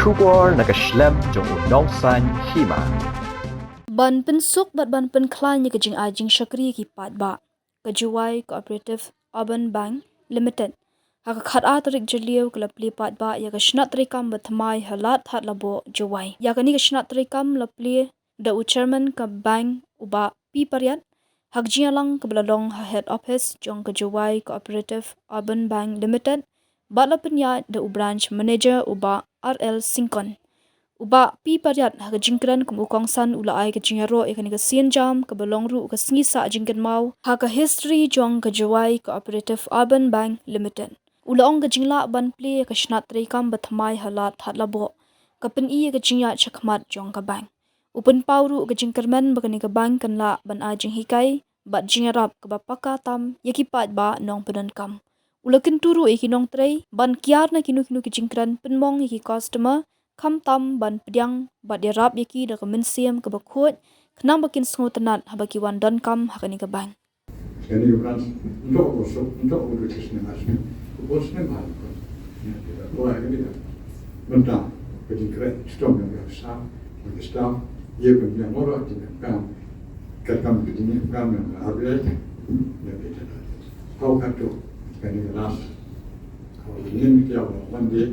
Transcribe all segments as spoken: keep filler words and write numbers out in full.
Khubor na ka shlem jong u nongsaiñ hima. Ban pynsuk bad ban pynkhlaiñ ïa ka jingai jingshakri ki paidbah, ka Jowai Cooperative Urban Bank Limited ha ka khatar tarik Jylliew ka la plie paidbah ïa ka shnat treikam ba thymmai ha Lad Thadlaboh, Jowai. Ïa kane ka shnat treikam la plie da u chairman ka bank, u Bah P Pariat, ha ka jingïalang kaba la long ha head office jong ka Jowai Cooperative Urban Bank Limited, bad la pynïaid da u branch manager, u Bah R L Syngkon. U Bah P Pariat, ha ka jingkren kum u kongsan, u la ai ka jingïaroh ïa kane ka sienjam kaba long ruh ka sngi sah jingkynmaw ha ka history jong ka Jowai Cooperative Urban Bank Limited. U la ong ka jinglah ban plie ïa ka shnat treikam ba thymmai ha Lad Thadlaboh ka pyni ïa ka jingïaid shakhmat jong ka bank. U pynpaw ruh ka jingkyrmen ba kane ka bank kan lah ban ai jinghikai bad jingïarap kaba paka tam ïa ki paidbah nongpyndonkam. U la kyntu ruh ïa ki nongtrei ban kiar na kino kino ki jingkren pynmong ïa ki customer, khamtam ban pdiang bad ïarap ïa ki da ka mynsiem kaba khuid, khnang ba kin sngewtynnad haba ki wan donkam ha kane ka bank. Kane ka branch, ntok ko sok, ntok ko duk snem asne, ko bos snem hal ko. Ko ai kane ka. Mynta ka jingkren, stom yang ka sa, ko staff, ye ko yang ora jingkam. Ka kam ka jingkam yang R B I, ya beta. Hau kato, kane ka last. Hau nin kia ko one day.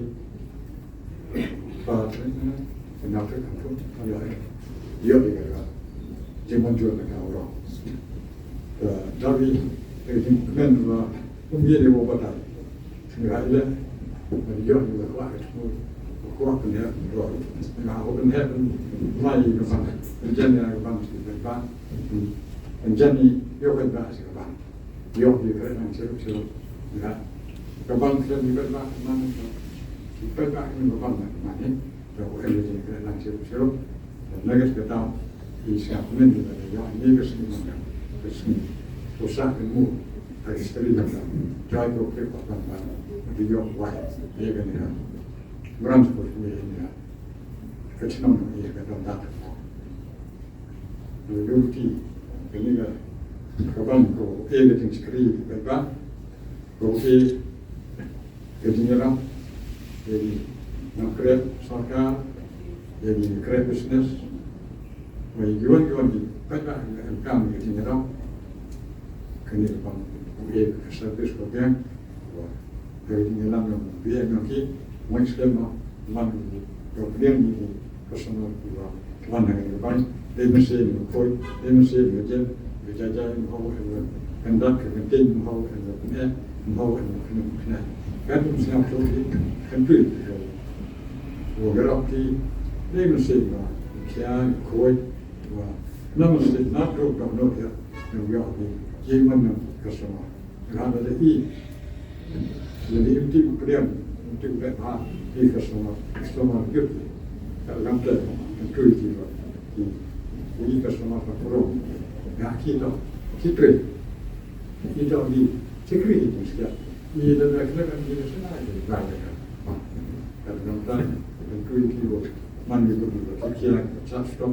Ba, kane ka kam tu, ya, ya, ya, ya. Jingmon jor ka ora. Ka David, ka jingkmen ba kum ye de wo batai. Nga ila, nga dio ni ba kwa, ba kwa pynheh, ba kwa pynheh, mai ka bang, pynjan ya ka bang, ba, pynjan ni, yo ka bang, ka bang. Yo di ka nang sirup, sirup. Nga, ka bang, pynjan ni ba, man, ba, ba, ni ba, bang, man, eh. Ka ko em jin ka lang siruk siruk. Na ka ka tau i sa men ni ka ya ni ka sini manga. Ka sini. Ko sa ka mu. Ka istri ka. Jai ko ke ko kan ban. Di yo wai. Ye ka ni ha. Branch ko ni ni ha. Ka chnong ni ka dong dak. Unity. Ka ni ka. Ka bang ko e ka jingskri ka ba. Ko e Ka jingïarap ïa ki nongtrei sorkar, ïa ki nongtrei business, wa ïa kiwei kiwei ki paidbah ki donkam ïa ka jingïarap. Kane ka bang u ïa ka service ka bank, wa ka jingïarap ïa ki, ïa ki, wan skhem ma, wan ïa ki, ïa ki, Ka sngewbha wan ha kane ka bank, dei mynsiem ïa u khuid, dei mynsiem ïa u jep, ïa u jai jai, ym hau ïa u kyndat ka kyntien, ym hau ïa u kyneh, ym hau ïa u kyneh kyneh. Ka dei mynsiem ïa u khuid, kan pynpoi ïa u. Wa garap ki, dei mynsiem ïa u khia, ïa u khuid, wa na mynsiem na duk dok dok ïa, ïa u ïa u ki, ki man ïa ka sngewbha. Nga da i. Jadi, ym tip u pdiang, ym tip u pdiang, ha, i customer, customer good. Ka lam te, ka tui ki ba. Ki, i customer ka pro. Nga ki to, ki pre. Ki to di, ki pre ki skia. I da da kena kan di sena, di ba da ka. Ka lam te, ka tui ki ba. Man ki ba, ki kia, ka chat stop.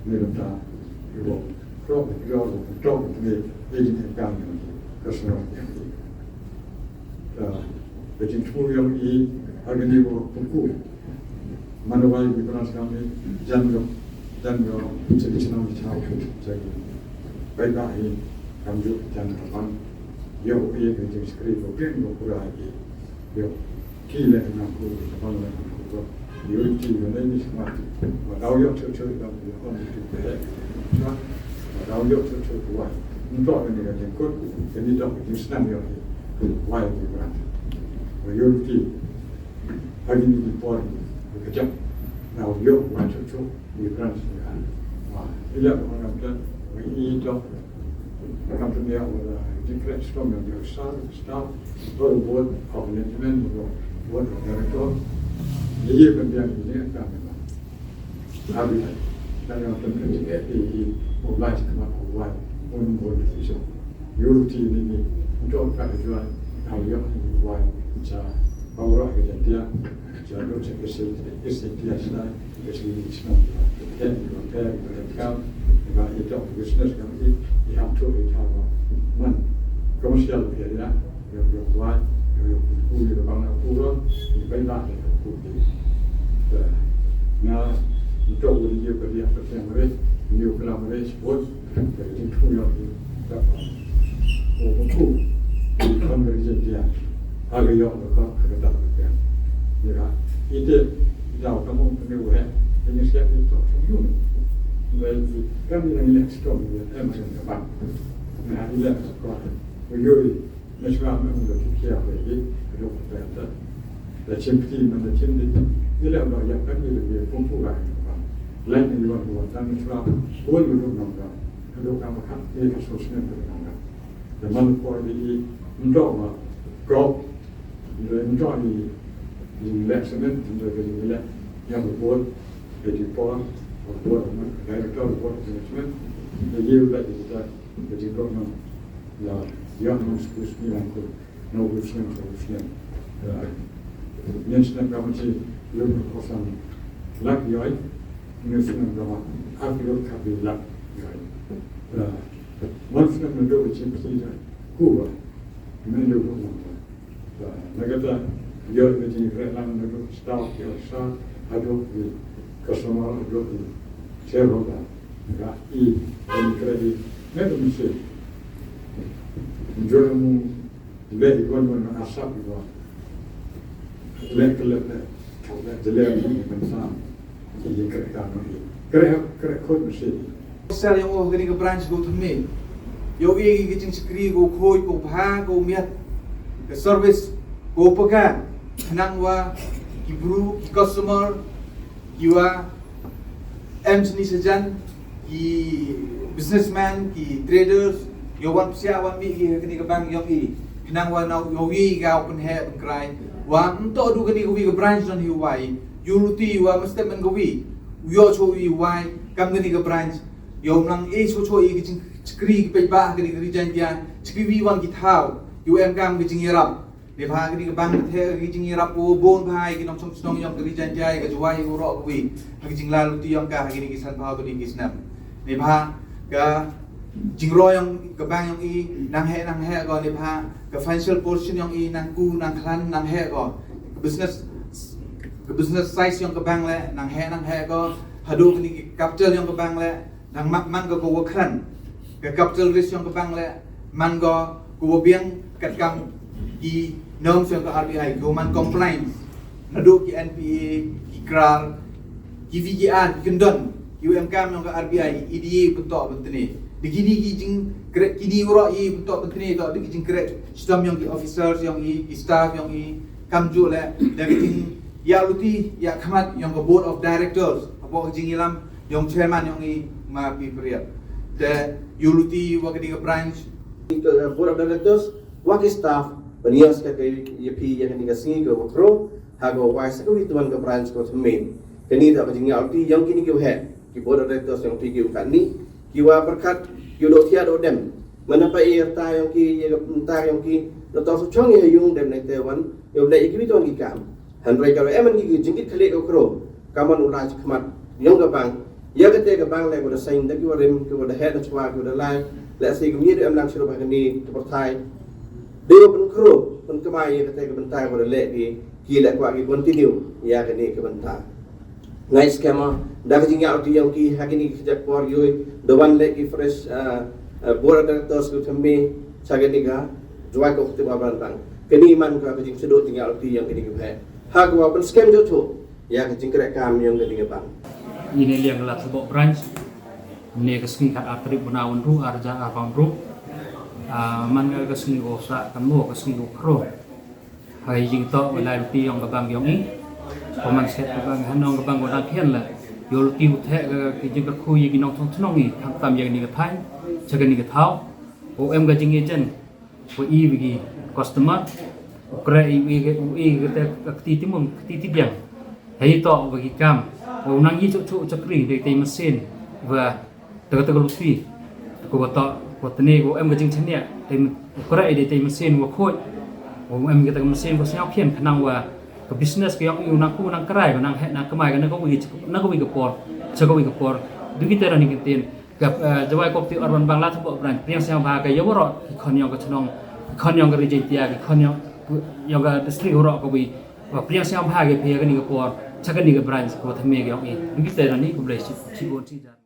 Ni ka ta, ki ba. Tok, tok, tok, ni, ni, ni, ka, ni, ka, ka, ka, ka jingthmu ïa i, ha kane ka pynku. Mano wai ki branch kam ni, jan ïa, jan ïa, sa ki chnong ki chaw, sa ki, bai ba hi, kam ju, jan ïa ban, ïa, ïa, ka jingskri, ka pyn, ka pura, ïa, ïa. Ki leh na ku, ka bang leh na ku, ka Unity, ka leh ni sma. Ba dau ïoh chut chut, dau ïoh chut chut, ba dau ïoh chut chut, wai. Nto ka ni ka jingkut, ka ni dau ka jingsnam ïoh, wai ki bran. Ba Unity, ha ki ni ki por, ka jam. Dau ïoh, wai chut chut, ki bran sini kan. Wai, ila ka bang kan, wai i dau, Company of, uh, different from the star, star, or board of management, or board of director. Ye ye kan biang ye kan biang. Abi, dan yang kan kan ye ye obliged come up with one board decision. Unity ni ni, untuk kan jual, kau yang ni buat, macam, bawa ke jadian, macam tu, saya kesi, kesi dia, saya Ka shu ïa sngewthuh. Ïa, ïa, ïa, ïa, ïa, ïa, ïa, ïa, business ka ïa, ïa, ïa, ïa, ïa, man. Commercial area, ïa, ïa, wai, ïa, ïa, ku, ïa, bang, ïa, ku, ïa, bai, ïa, ïa, ku, ïa. Nga, nto u liu ka dia ka tiang re, liu ka lam re, sebut, ka jingthung ïa ka, ka, ka, ka, ka, ka, ka, ka, ha ka ïoh ka, ka, ka, ka, ka, ka, ite, ite, ka mong ka ne u he, ka ne siap ito, ka yun. Ba, ka ne nang lek stom, ya, em, ka, ka, ba. Na, ile, ka, ka, ka, yoi, na, sma, me, ong, ka, ki, ki, ya, ka, ki, ka, ka, ka, ka, la chim, ki, man, la chim, di, ile, ba, ya, ka, ni, le, pum, pu, ba, ka, ba. Lai, ni, wan, wan, tan, na, sma, wan, wan, wan, wan, ka, ka, ka, ba, ka, ye, ka, so, snem, ka, ka, ka. Da man ko di i ndo ma ko di ndo i i lek semen ndo ke i lek yang board ke di por board ma director board management da ye u lek kita ke di ko ma ya yang no skus ni yang ko no skus ni skus ni. Nyen snem ka mesti lum ko san lak yoi nyen snem ka ma aku lak ka bi lak yoi. Mon snem na do chin sida kuba men do ko na kata yo me jin re lang na do staff yo sa ado ki customer ado ki shareholder ga i en kre i me do mesti jora mu le i kon mon asap i kon le kle le kle jele ni kan sa. Sel ïa u ha kane ka branch ka u thymme. Ïa u ïa ka jingshakri ka u khuid ka u bha ka u miat. Ka service ka u paka. Khnang wa ki bru ki customer ki wa em sni sajan ki businessman ki traders ïa wan psia wan mi ki ha kane ka bank ïong i. Khnang wa na ïa u ïa ka u pynheh pynkrai. Wa nto du kane ka wi ka branch don hi wai. Ïa u luti wa mesti men ka wi. U ïoh cho wi wai kam kane ka branch. Ïa u nang e cho cho i ka jingchakri ki peit ba kane ka ri Jaintia. Chakri wi wan ki thaw. Ïa u em kam ka jingïarap. Ne bha kane ka bank ka the ka jingïarap u bun bha i ki nongchong chnong ïong ka ri Jaintia ka jwai u roh ka wi. Ha ka jingla luti ïong ka ha kane ki san phaw ka ding ki snem. Ne bha ka jingroi ïong ka bank ïong i nang heh nang heh ko ne bha ka financial portion ïong i nang ku nang khlan nang heh ko. Ka business ka business size ïong ka bank le nang heh nang heh ko. Haduh kane ki capital ïong ka bank le nang man man ko ko wa khlan ka capital risk ïong ka bank le man ko ko wa biang katkam ki norms ïong ka R B I ko man compliance. Naduh ki N P A ki krar ki V G R ki kyndon ki wa em kam ïong ka R B I i die pyntok pyntene. Di kini ki jingkrek kini wro i pyntok pyntene to di ki jingkrek stom ïong ki officers ïong i ki staff ïong i kam ju le da ki jing ïa luti ïa khmat ïong ka board of directors hapoh ka jingïalam ïong chairman ïong i ma pi periat. Te ïa luti wa ka di ka branch. Ka board of directors wa ki staff ban ïa ska ka ïa pi ïa ka ni ka sngi ka wa kro ha ka wa sa ka wi tuan ka branch ka thymme. Ka ni da ka jingïa luti ïong ki ni ki wa he ki board of directors ïong pi ki wa ka ni ki wa berkat ki wa do thia do dem. Mana pa ïa ta ïong ki ïa ta ïong ki na to su chong ïa yung dem ne te wan ïa le ïa ki wi tuan ki kam. Hynrei ka em ki jingkit khlieh ka kro ka man u la chi khmat ïong ka bank ïa kate ka bank le ko da sign da ki wa rim ki wa da heh da chwa ki wa da lai le si kum ïa da em lang chirup ha kani ka pyrthai. Dei wa pynkro pynkma ïa kate ka bynta ko da le ki ki le kwah ki continue ïa kani ka bynta. Ngai skema da ka jingïa uti ïong ki ha kini ki kjak por yoi da wan le ki fresh board of directors ku thymme sa kani ka jwai ko kti ba ban tang kini man ka ka jingsdut jingïa uti ïong kini ki bhai ha ka wa pynskem jot ïa ka jingkreh kam ïong kini ki bang. Ini liang la Thabok branch ne ka sngi khat ar tarik buna wan ru ar ja ar bang ru man ka sngi ko sa kan mo ka sngi ko kro. Hai jing to lai luti ïong ka bang ïong i. Paman set ka bang han ong ka bang ko dang khian la. Ïa luti u theh ka ki jing ka khu ïa ki nongchong chnong i kham tam ïa kani ka thaiñ cha kani ka thaw. U em ka jing agent u i wi ki customer. U kre i wi ki u i ka te ka kti timung kti tibiang. Hai to wa ki kam u nang i chu chu chakri dei te masin wa Te ka te ka luti ko wa ta ko tene ko em ka jingchania te ko ra ide te masin wa khoi ko em ka te ka masin ko sngau khian khnang wa ka business ka yong yu nang ku nang krai ko nang he nang kamai ka na ka wi na ka wi ka por cha ka wi ka por du ki te ra ni ka tin ka jawai ko ti urban bang la thapo bran priang siang ba ka ya waro ki khon yong ka chnong ki khon yong ka ri Jaintia ki khon yong yong ka district waro ka wi Ba priang siang bha ke phi ha kani ka por. cha kani ka branch kaba thymme ka jong i. Ngi te nani khublei shibun.